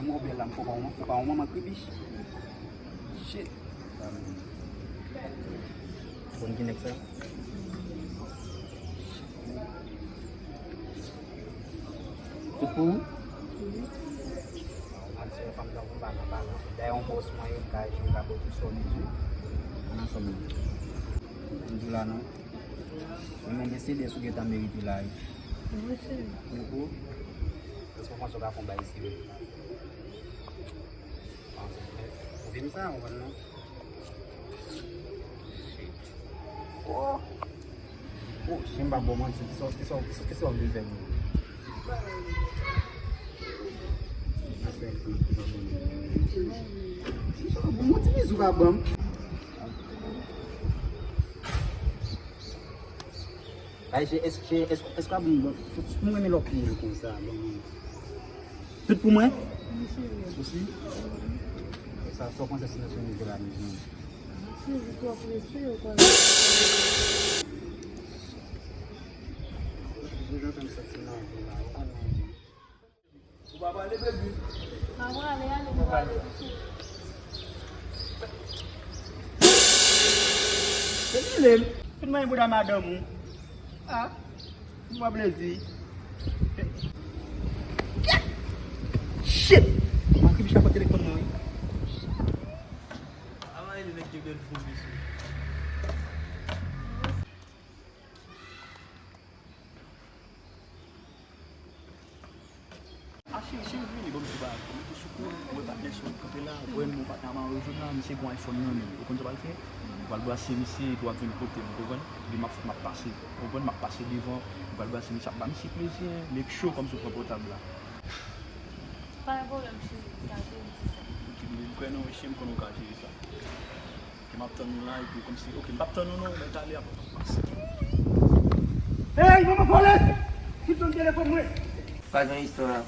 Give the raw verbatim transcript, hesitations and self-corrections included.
Mwen bèl la, m fò pa yon, fò pa yon manman kribich. Shit. Konn ki nèg sa? Tout pou ou? Al se yon fanm tankou m pa nan balans. Dayè yon bòs mwen ye, m ka eche, m ka pote sòlis wi. Ann ansanm non. M di w la non. Mwen menm se de sou gentan merite la wi. Wi, cheri. Tout pou ou? Èske w panse w ka fè yon bagay serye? Ou vin sa, ou konn non? Oh! Oh, si m pa ba w manti, kisa, kisa, kisa w vle fè mwen? Bon, bon, ti bizou ka ban m. Ay, se, èske, èske, èske w ap bon, bon, tout, tout mwen renmen lòt moun konsa, bon. Tout pou mwen? Wi, cheri. Sousi? Sa, sa w panse si nou fè yon jè la, nou jwe? Cheri, twò prese, ou konnen. Ou janm fè m santi nan vi la, ou konnen. Ou pa prale, baby? M pa prale, ale, m prale, cheri. Se li menm. Fin manyen bouda madanm ou. Ah, ou pa plezi. Shit! Mwen ki bicha pran telefòn mwen, wi. Ala e li nèg ki bèl fou, mesye. Ah, cheri, cheri, vini, ban m ti bagay. Mwen te sou kou, mwen patnè sa kanpe la, wè m, mwen patnè a mare w jodi la, misye gon iPhone nan men l. Ou konn sa w pral fè? Ou pral brase misye, epi w ap vin kote m, ou konprann? Epi m ap, m ap pase, ou konprann? M ap pase devan, ou pral brase misye, ap ba misye plezi, make sure kòmsi w pran pòtab la. Pa gen pwoblèm, cheri, m ka jere ti sa. Ok, m kwè nan ou, cheri, m konnen w ka jere sa. Ke m ap tann ou la, epi w kòmsi, ok, m p ap tann ou non, mwen t ale apre m ap pase. Hey, manman polis! Ki tann telefòn mwen? Pa gen istwa.